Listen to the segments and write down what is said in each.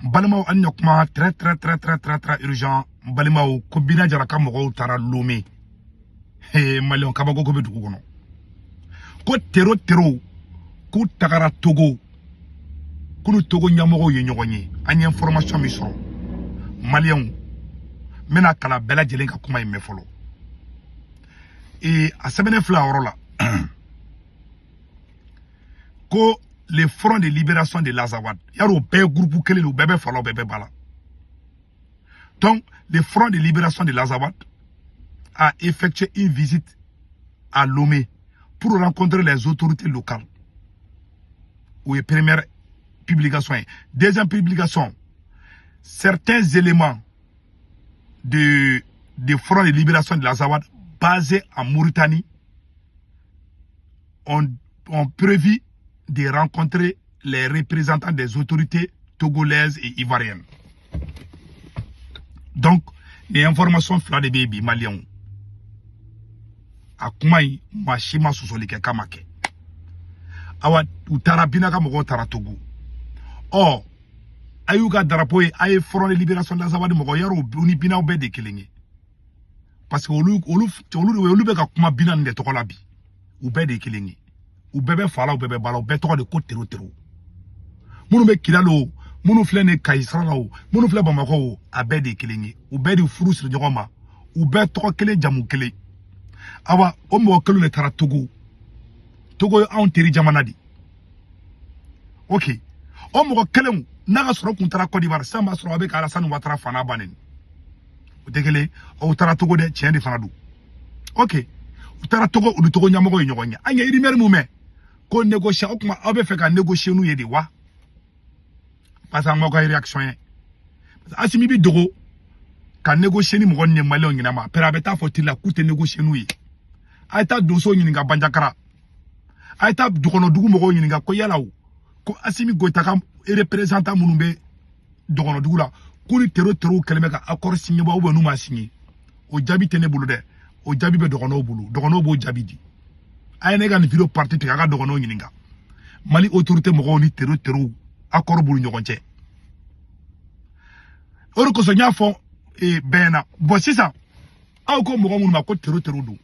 N balimaw, an ɲɛ kuma très très très très très très urgent. N balimaw, ko Bina Jara ka mɔgɔw taara Lomé. He, Maliyɛnw, kabako ko bɛ dugu kɔnɔ. Ko terro terro k'u tagara Togo, k'u ni Togo ɲɛmɔgɔw ye ɲɔgɔn ye. An ye information min sɔrɔ, Maliyɛnw, n bɛna kalan bɛɛ lajɛlen ka kuma in mɛn fɔlɔ. Ee, a sɛbɛnnen filɛ a yɔrɔ la ko le Front de libération de l'Azawad, yarɔ o bɛɛ ye groupe kelen de, u bɛɛ bɛ fa la, u bɛɛ bɛ ba la. Donc le Front de libération de l'Azawad a effectué une visite à Lomé pour rencontrer les autorités locales. O ye première publication ye. Deuxième publication, certains éléments de Front de libération de l'Azawad basés en Mauritanie ont prévu de rencontrer les représentants des autorités togolaises et ivoiriennes. Donc, les informations fila de bɛ yen bi, Maliyɛnw. A kuma in, maa si ma sɔsɔli kɛ k'a ma kɛ. Awa, u taara, Bina ka mɔgɔw taara Togo. Ɔ, a y'u ka drapeau ye, a ye Front de libération d'Azawad mɔgɔ, yarɔ u ni Binaw bɛɛ de kelen ye. Parce que olu bɛ ka kuma Bina nin de tɔgɔ la bi. U bɛɛ de ye kelen ye. U bɛɛ bɛ fa la, u bɛɛ bɛ ba la, u bɛɛ tɔgɔ de ko terro terro. Minnu bɛ Kidal o, minnu filɛ nin ye Kayi sira la o, minnu filɛ Bamakɔ o, a bɛɛ de ye kelen ye. U bɛɛ de furu siri ɲɔgɔn ma. U bɛɛ tɔgɔ kelen, jamu kelen. Awa, o mɔgɔ kelen de taara Togo. Togo ye anw teri jamana de. Ok, o mɔgɔ kelenw n'a ka sɔrɔ kun taara Côte d'Ivoire sisan, b'a sɔrɔ a bɛ ka Alassane Ouattara fana bannen. O tɛ kelen. O taara Togo dɛ, tiɲɛ de fana don. Ok, u taara Togo, u ni Togo ɲɛmɔgɔ ye ɲɔgɔn ye. An ye rumeur mun mɛn ko négocier, o tuma aw bɛ fɛ ka négocier n'u ye de wa? Parce que an m'aw ka réaction ye. Assimi bi dogo ka négocier ni mɔgɔ nin ye Maliyɛnw ɲɛna ma, après a bɛ taa fɔ télé la k'u tɛ négocier n'u ye. A ye taa donso ɲininka Banjakara, a ye taa dɔgɔnɔdugu mɔgɔw ɲininka ko yala o ko Assimi Goïta ka représentant minnu bɛ dɔgɔnɔdugu la, k'u ni terro terrow kɛlen bɛ ka accord signé wa, ou bien n'u ma signé? O jaabi tɛ ne bolo dɛ, o jaabi bɛ dɔgɔnɔw bolo, dɔgɔnɔw b'o jaabi di. A ye ne ka nin vidéo partie tigɛ, a ka dɔgɔnɔw ɲininka Mali autorité mɔgɔw ni terro terrow accord b'u ni ɲɔgɔn cɛ. O de kosɔn n y'a fɔ bɛɛ ɲɛna. Bon, sisan aw ko mɔgɔ minnu ma ko terro terro don,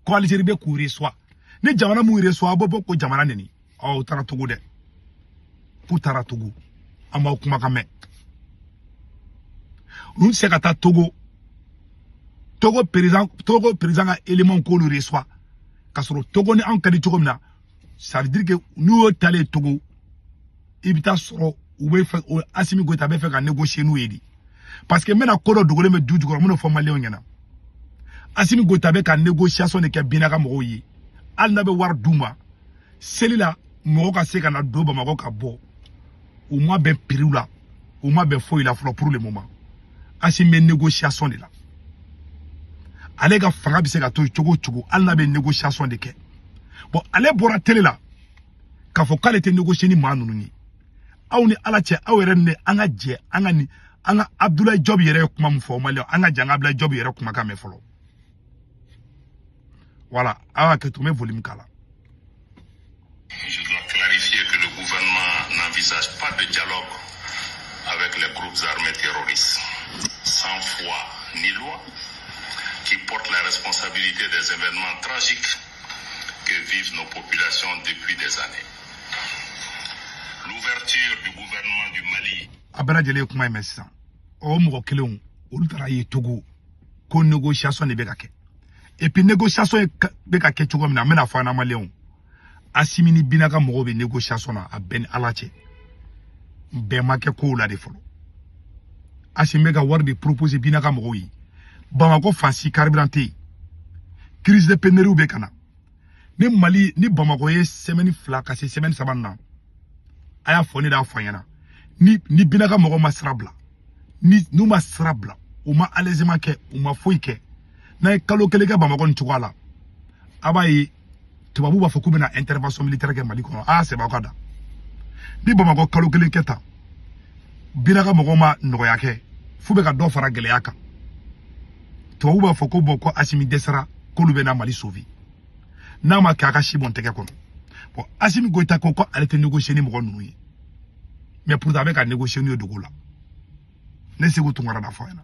ko Algérie bɛ k'u reçoit, ni jamana mun reçoit, aw bɛ bɔ ko jamana neni. Ɔ, u taara Togo dɛ, k'u taara Togo. An b'aw kumakan mɛn. Olu tɛ se ka taa Togo, Togo président ka élément k'olu reçoit k'a sɔrɔ Togo ni anw ka di cogo min na. Ça veut dire que n'u y'o talen Togo, i bɛ taa sɔrɔ u bɛ fɛ, Assimi Goïta bɛ fɛ ka négocier n'u ye de. Parce que n bɛna ko dɔ dogolen bɛ du jukɔrɔ, n bɛn'o fɔ Maliyɛnw ɲɛna. Assimi Goïta bɛ ka négociation de kɛ Bina ka mɔgɔw ye, hali n'a bɛ wari d'u ma seli la, mɔgɔ ka se ka na don Bamakɔ ka bɔ. U ma bɛn prix la, u ma bɛn foyi la fɔlɔ. Pour le moment, Assimi bɛ négociation de la. Ale ka fanga bɛ se ka to yen cogo o cogo, hali n'a bɛ négociation de kɛ. Bon, ale bɔra télé la k'a fɔ k'ale tɛ négocier ni maa ninnu ye. Aw ni Ala cɛ, aw yɛrɛ ni an ka jɛ an ka nin, an ka Abdoulaye Diop yɛrɛ ye kuma min fɔ, Maliyɛn, an ka jɛ an ka Abdoulaye Diop yɛrɛ kumakan mɛn fɔlɔ. Voilà, aw hakɛ to, n bɛ volume k'a la. Je dois clarifier que le gouvernement n'envisage pas de dialogue avec les groupes armés terroristes, sans foi ni loi, qui portent la responsabilité des événements tragiques que vivent nos populations depuis des années. L'ouverture du gouvernement du Mali A bɛɛ lajɛlen ye kuma in mɛn sisan. O mɔgɔ kelenw, olu taara ye Togo ko négociation de bɛ ka kɛ. Et puis négociation bɛ ka kɛ cogo min na, n bɛna fɔ an na, Maliyɛnw, Assimi ni Bina ka mɔgɔw bɛ négociation na, a bɛɛ ni Ala cɛ, bɛn ma kɛ kow la de fɔlɔ. Assimi bɛ ka wari de proposer Bina ka mɔgɔw ye. Bamakɔ fan si carburant tɛ yen, crise de pénurie bɛ ka na. Ni Mali ni Bamakɔ ye semaine 2 ka se semaine 3 na, a y'a fɔ, ne de y'a fɔ a ɲɛna, ni Bina ka mɔgɔw ma sira bila, ni n'u ma sira bila, u ma allègement kɛ, u ma foyi kɛ, n'a ye kalo 1 kɛ Bamakɔ nin cogoya la, a b'a ye tubabu b'a fɔ k'u bɛna intervention militaire kɛ Mali kɔnɔ. A y'a sɛbɛn aw ka da. Ni Bamakɔ kalo 1 kɛ tan, Bina ka mɔgɔw ma nɔgɔya kɛ, f'u bɛ ka dɔ fara gɛlɛya kan, tubabu b'a fɔ ko bon, ko Assimi dɛsɛra, k'olu bɛ na Mali sauver. N'a ma kɛ, a ka si bɔn tɛgɛ kɔnɔ. Bon, Assimi Goïta ko ale tɛ négocier ni mɔgɔ ninnu ye. Mais pourtant a bɛ ka négocier n'u ye dogo la. Ne Sékou Tounkara da fɔ a ɲɛna.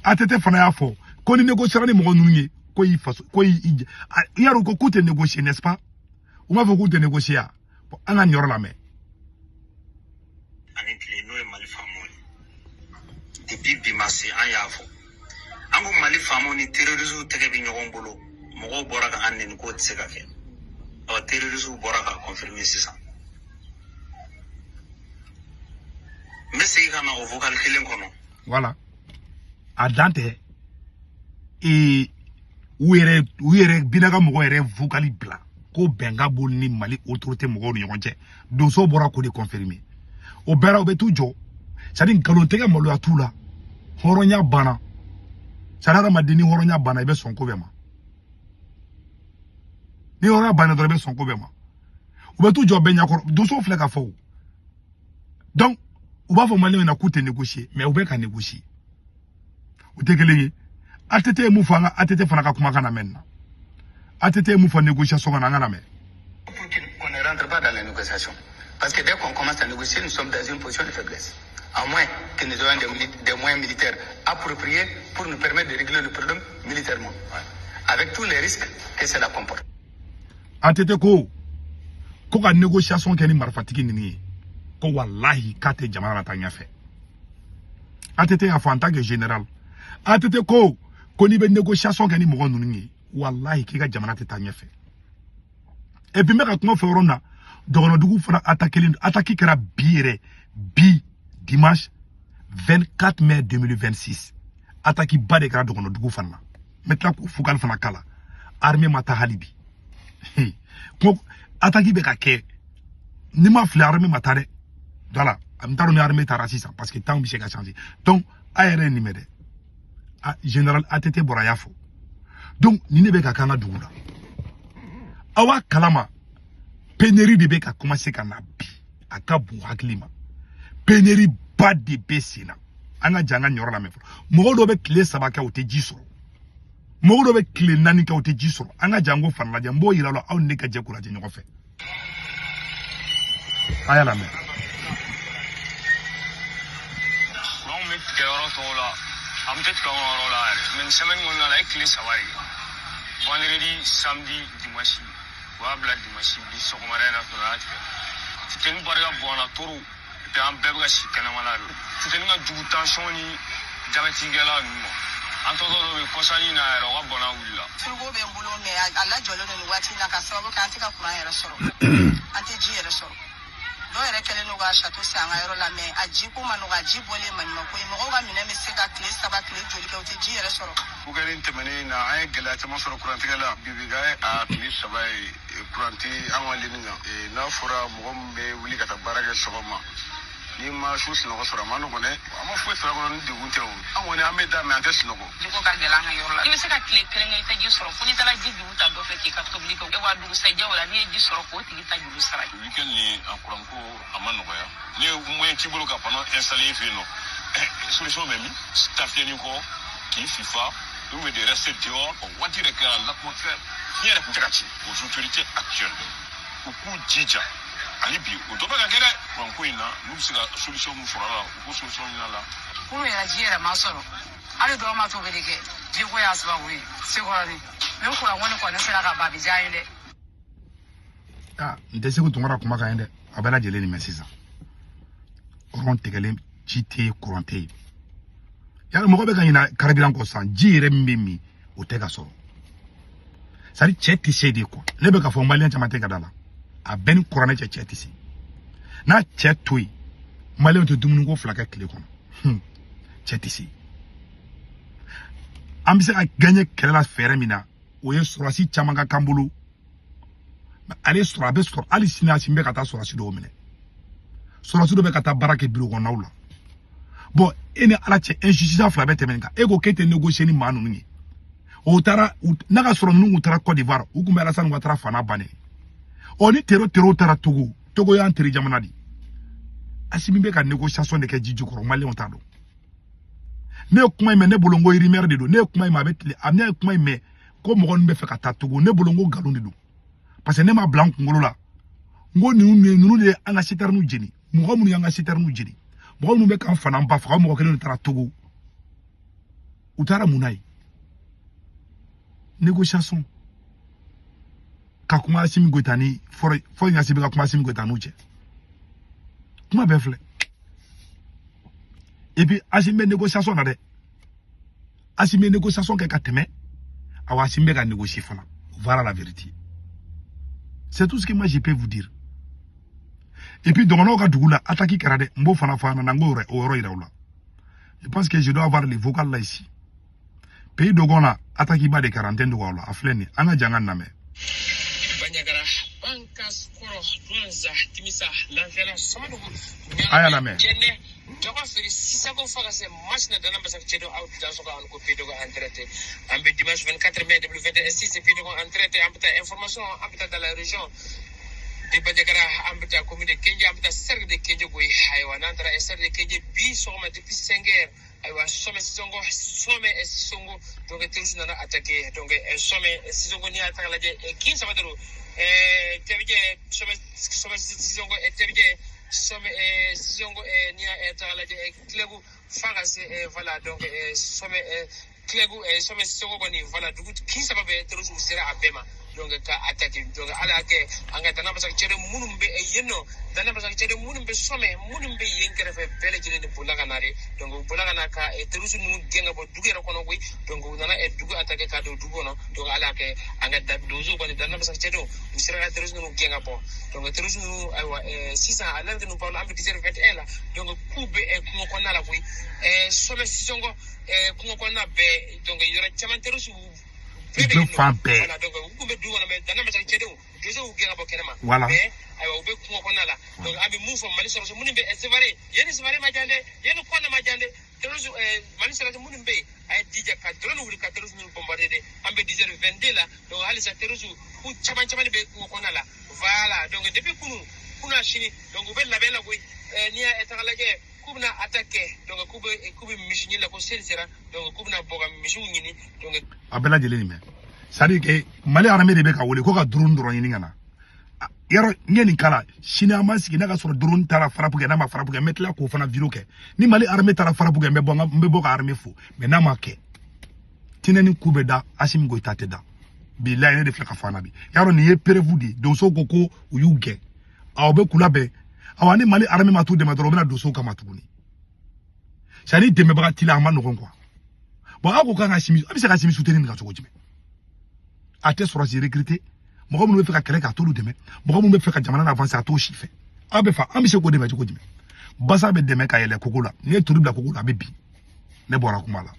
ATT fana y'a fɔ ko ni négocier ni mɔgɔ ninnu ye, ko i faso ko i yarɔ ko k'u tɛ négocier, n'est-ce pas? U m'a fɔ k'u tɛ négocier ya. Bon, an ka nin yɔrɔ lamɛn. Ani tile n'o ye Mali faamaw ye, depuis bi ma se, an y'a fɔ, an ko Mali faamaw ni terroristes tɛgɛ bɛ ɲɔgɔn bolo. Mɔgɔw bɔra ka an nɛni k'o tɛ se ka kɛ. Ɔ, terroristes bɔra ka confirmer sisan. N bɛ segin ka na o vocal kelen kɔnɔ. Voilà, a dan tɛ. Ee, u yɛrɛ Bina ka mɔgɔ yɛrɛ vocal bila ko bɛnkan b'olu ni Mali autorité mɔgɔw ni ɲɔgɔn cɛ. Donso bɔra k'o de confirmer. O bɛɛ la, u bɛ t'u jɔ, c'est à dire nkalon tɛgɛ, maloya t'u la, hɔrɔnya banna. C'est à dire hadamaden, ni hɔrɔnya banna, i bɛ sɔn ko bɛɛ ma. Ni hɔrɔnya banna dɔrɔn, i bɛ sɔn ko bɛɛ ma. U bɛ t'u jɔ bɛɛ ɲɛkɔrɔ. Donso filɛ ka fɔ o. Donc u b'a fɔ Maliyɛnw ɲɛna k'u tɛ négocier, mais u bɛ ka négocier. U tɛ kelen ye. ATT ye mun fɔ? An ka ATT fana ka kumakan lamɛn nin na. ATT ye mun fɔ négociation kan na? An ka lamɛn. Pour qu'on ne rentre pas dans les négociations. Parce que dès qu'on commence à négocier, nous sommes dans une position de faiblesse. À moins que nous ayons des moyens militaires appropriés pour nous permettre de régler le problème militairement. Avec tous les risques que cela comporte. ATT ko ka négociation kɛ ni marifatigi ninnu ye, ko walahi k'a tɛ jamana la taa ɲɛfɛ. ATT y'a fɔ en tant que général. ATT ko n'i bɛ négociation kɛ ni mɔgɔ ninnu ye, walahi k'i ka jamana tɛ taa ɲɛfɛ. Et puis n bɛ ka kuma fɔ yɔrɔ min na, dɔgɔnɔdugu fana attaqué, attaque kɛra bi yɛrɛ, bi dimanche 24 mai 2026. Attaque ba de kɛra dɔgɔnɔdugu fana na. N bɛ tila k'o vocal fana kala. Armée ma taa hali bi. Ko attaque bɛ ka kɛ, ni ma fili, armée ma taa dɛ. Voilà, n t'a dɔn ni armée taara sisan, parce que temps bɛ se ka changer. Donc a yɛrɛ ye nin mɛn dɛ. Général ATT bɔra a y'a fɔ. Donc nin de bɛ ka k'an ka dugu la. Aw b'a kalama, pénurie de bɛ ka commencer ka na bi. A ka bon hakili ma, pénurie ba de bɛ sen na. An ka jan, an ka nin yɔrɔ lamɛn fɔlɔ. Mɔgɔ dɔw bɛ tile 3 kɛ, u tɛ ji sɔrɔ. Mɔgɔ dɔw bɛ tile 4 kɛ, u tɛ ji sɔrɔ. An ka jan ko fana lajɛ. N b'o yira aw la, aw ni ne ka jɛ k'o lajɛ ɲɔgɔn fɛ. A y'a lamɛn. Kuran bɛ tigɛ yɔrɔ tɔw la, an tɛ tigɛ anw ka yɔrɔ la yɛrɛ. Mais nin semaine kɔnɔna la, a ye tile 3 de kɛ: vendredi, samedi, dimanche. U y'a bila dimanche, bi sɔgɔmada in na fɛnɛ, u y'a tigɛ. Funteni barika bonyana trop, et puis an bɛɛ bɛ ka si kɛnɛma la de. Funteni ka jugu tension ni diabète kɛla ninnu ma. An tɔtɔ dɔ bɛ kɔsanni na yɛrɛ, o ka bana wulila. Frigo bɛ n bolo, mais a lajɔlen don nin waati in na, ka sababu kɛ an tɛ ka kuran yɛrɛ sɔrɔ, an tɛ ji yɛrɛ sɔrɔ. Dɔw yɛrɛ kɛlen don ka château san an ka yɔrɔ la, mais a ji ko ma nɔgɔ, a ji bɔlen maɲumanko ye. Mɔgɔw ka minɛn bɛ se ka tile 3, tile joli kɛ, u tɛ ji yɛrɛ sɔrɔ. Week-end tɛmɛnen na, an ye gɛlɛya caman sɔrɔ kurantigɛ la. Bi bi ka a tile 3 ye, kuran tɛ an ka ligne kan. N'a fɔra mɔgɔ min bɛ wuli ka taa baara kɛ sɔgɔma, n'i ma su sunɔgɔ sɔrɔ, a ma nɔgɔn dɛ. An ma foyi sɔrɔ a kɔnɔ ni degun tɛ o. An kɔni, an bɛ da, mais an tɛ sunɔgɔ. Jiko ka gɛlɛn an ka yɔrɔ la. I bɛ se ka tile kelen kɛ, i tɛ ji sɔrɔ, fo n'i taara ji juru ta dɔ fɛ k'i ka tobili kɛ. Wa dugusɛjɛ o la, n'i ye ji sɔrɔ, k'o tigi ta juru sara. Week-end ni a kuranko a ma nɔgɔya. Ni ye moyen t'i bolo ka panneau installer i fɛ yen nɔ, solution bɛ min? Ta fiyɛni kɔ k'i fifa ou bien de rester dehors. Waati yɛrɛ kɛra, l'atmosphère, fiɲɛ yɛrɛ tun tɛ ka ci. Aux autorités actuelles, u k'u jija hali bi, o dɔ bɛ ka kɛ dɛ kuranko in na. N'u bɛ se ka solution min sɔrɔ a la, u k'o solution ɲini a la. Kunu yɛrɛ, ji yɛrɛ ma sɔrɔ, hali dɔw ma tobili kɛ, jiko y'a sababu ye. Sekɔrɔni ni kuranko ni kɔni sera ka ban, a bɛ diya n ye dɛ. Ah, n tɛ Sékou Tounkara kuma kan ye dɛ. A bɛɛ lajɛlen nin mɛn sisan. Kuran tigɛlen, ji tɛ yen, kuran tɛ yen. Yala mɔgɔ bɛ ka ɲina carburant kɔ sisan, ji yɛrɛ min bɛ min, o tɛ ka sɔrɔ. C'est à dire cɛ tɛ se de quoi. Ne bɛ k'a fɔ, Maliyɛn caman tɛ ka da la. A bɛɛ ni kuranɛ cɛ, cɛ tɛ se. N'a cɛ to yen, Maliyɛnw tɛ dumuni ko fila kɛ tile kɔnɔ. Cɛ tɛ se. An bɛ se ka gagner kɛlɛ la fɛɛrɛ min na, o ye sɔrɔdasi caman ka k'an bolo. Ale sɔrɔ, a bɛ sɔrɔ hali sini. A sini bɛ ka taa sɔrɔdasi dɔw minɛ, sɔrɔdasi dɔw bɛ ka taa baara kɛ biro kɔnɔnaw la. Bon, e ni Ala cɛ, injustice fila bɛ tɛmɛ nin kan. E ko k'e tɛ négocier ni maa ninnu ye. O taara n'a ka sɔrɔ ninnu kun taara Côte d'Ivoire, u kun bɛ Alassane Ouattara fana bannen. Ɔ, ni terro taara Togo, Togo y'an teri jamana de. Assimi bɛ ka négociation de kɛ ji jukɔrɔ, Maliyɛnw t'a dɔn. Ne ye kuma in mɛn, ne bolo n ko rumeur de don. Ne ye kuma in mɛn, a bɛ tile a, ne ye kuma in mɛn ko mɔgɔ ninnu bɛ fɛ ka taa Togo, ne bolo n ko nkalon de don, parce que ne m'a bila n kunkolo la n ko ninnu de ye an ka citerne jeni. Mɔgɔ minnu y'an ka citernew jeni, mɔgɔ minnu bɛ k'an fa n'an ba faga, o mɔgɔ kelen de taara Togo. U taara mun na ye? Négociation ka kuma Assimi Goïta ni Faure Gnassingbé, ka kuma Assimi Goïta n'u cɛ, kuma bɛɛ filɛ. Et puis Assimi bɛ négociation na dɛ. Assimi bɛ négociation kɛ ka tɛmɛ. Awa, Assimi bɛ ka négocier fana. Voilà la vérité, c'est tout ce que moi je peux vous dire. Et puis dɔgɔnɔw ka dugu la, attaque kɛra dɛ. N b'o fana fɔ an na, n k'o o yɔrɔ yira u la. Je pense que je dois avoir les vocales là ici. Pays dogon la, attaque ba de kɛra. N tɛ n dogo aw la, a filɛ nin ye. An ka jan ka lamɛn. Bandiagara, Bankas Kɔrɔ, Duwanza, Timisa, Lafiala, Samadugu. A y'a lamɛn. Jɛnɛ, Dɔgɔ Feere, Sisako, fo ka se Masina Dana Masakɛ Cɛdɔ, aw dansɔgɔ an ko Pays Dogon en direct. An bɛ dimanche 24 mai 2021 6, Pays Dogon en direct. An bɛ taa information, an bɛ taa dans la région de Bandiagara, an bɛ taa commune de Kenje, an bɛ taa cercle de Kenje koyi. Ayiwa, n'an taara cercle de Kenje bi sɔgɔma depuis 5 heures, ayiwa, Somɛ Sisongo, Somɛ Sisongo, donc terroriste nana attaquer. Donc Somɛ Sisongo, n'i y'a ta k'a lajɛ, kin saba de don. Tɛbijɛ, Somɛ Sisongo, Tɛbijɛ, Somɛ Sisongo, n'i y'a ta k'a lajɛ, Kilɛgu f'a ka se, voilà, donc Somɛ Kilɛgu, Somɛ Sisongo kɔni, voilà, dugu kin saba bɛɛ, terroriste sera a bɛɛ ma, donc ka attaquer. Donc ala y'a kɛ, an ka Dana Masakɛ cɛden minnu bɛ yen nɔ, Dana Masakɛ cɛden minnu bɛ Sɔmɛ, minnu bɛ yen kɛrɛfɛ, bɛɛ lajɛlen de bolila ka na de. Donc u bolila ka na ka terroriste ninnu gɛn ka bɔ dugu yɛrɛ kɔnɔ koyi. Donc u nana dugu attaquer ka don dugu kɔnɔ. Donc ala y'a kɛ, an ka donsow kɔni, Dana Masakɛ cɛdenw, u sera ka terroriste ninnu gɛn ka bɔ. Donc terroriste ninnu, ayiwa, sisan à l'heure que nous parlons, an bɛ 10h21 la. Donc k'u bɛ kungo kɔnɔna la koyi, Sɔmɛ Sisɔngɔ, kungo kɔnɔna bɛɛ. Donc yɔrɔ caman, terroriste U bɛ fan bɛɛ. Voilà, donc u kun bɛ dugu kɔnɔ, mais Dana Masakɛ cɛdenw, donsow y'u gɛn ka bɔ kɛnɛ ma. Voilà. Mais ayiwa, u bɛ kungo kɔnɔna la. Donc an bɛ mun fɔ Mali sɔrɔdasi minnu bɛ Sévaré yen, ni Sévaré ma jan dɛ, yen ni Kɔnɛ ma jan dɛ, terroriste, Mali sɔrɔdasi minnu bɛ yen, a ye jija ka drone wuli ka terroriste ninnu bombarder dɛ. An bɛ 10h22 la. Donc halisa terroriste k'u caman caman de bɛ kungo kɔnɔna la. Voilà, donc depuis kunu kunna sini, donc u bɛ labɛn la koyi. N'i y'a ta k'a lajɛ, k'u bɛna attaque kɛ. Donc k'u bɛ misi ɲini la, ko seli sera, donc k'u bɛna bɔ ka misiw ɲini. Donc A bɛɛ lajɛlen nin mɛn, c'est à dire que Mali armée de bɛ ka wele ko ka drone dɔrɔn ɲini ka na. Yarɔ, n ye nin kala sini, an b'an sigi n'a ka sɔrɔ drone taara frappe kɛ. N'a ma frappe kɛ, n bɛ tila k'o fana vidéo kɛ. Ni Mali armée taara frappe kɛ, n bɛ bɔ n bɛ bɔ ka armée fo. Mais n'a ma kɛ, tinɛni ku bɛ da Assimi Goïta tɛ da. Bilayi, ne de filɛ ka fɔ an na bi. Yarɔ, nin ye preuve de ye. Donsow ko ko u y'u gɛn, aw bɛ k'u labɛn. Awa, ni Mali armée ma t'u dɛmɛ dɔrɔn, u bɛna donsow kama tuguni. C'est à dire dɛmɛbaga t'i la, a ma nɔgɔn quoi. Bon, aw ko k'an ka Assimi, a bɛ se ka Assimi soutenir nin kan cogo jumɛn? A tɛ sɔrɔdasi recruter. Mɔgɔ minnu bɛ fɛ ka kɛlɛ kɛ, a t'olu dɛmɛ. Mɔgɔ minnu bɛ fɛ ka jamana avancer, a t'o si fɛ. Aw bɛ fa, an bɛ se k'o dɛmɛ cogo jumɛn? Basa bɛ dɛmɛ ka yɛlɛ kogo la. N'i ye turu bila kogo la, a bɛ bin. Ne bɔra kuma la.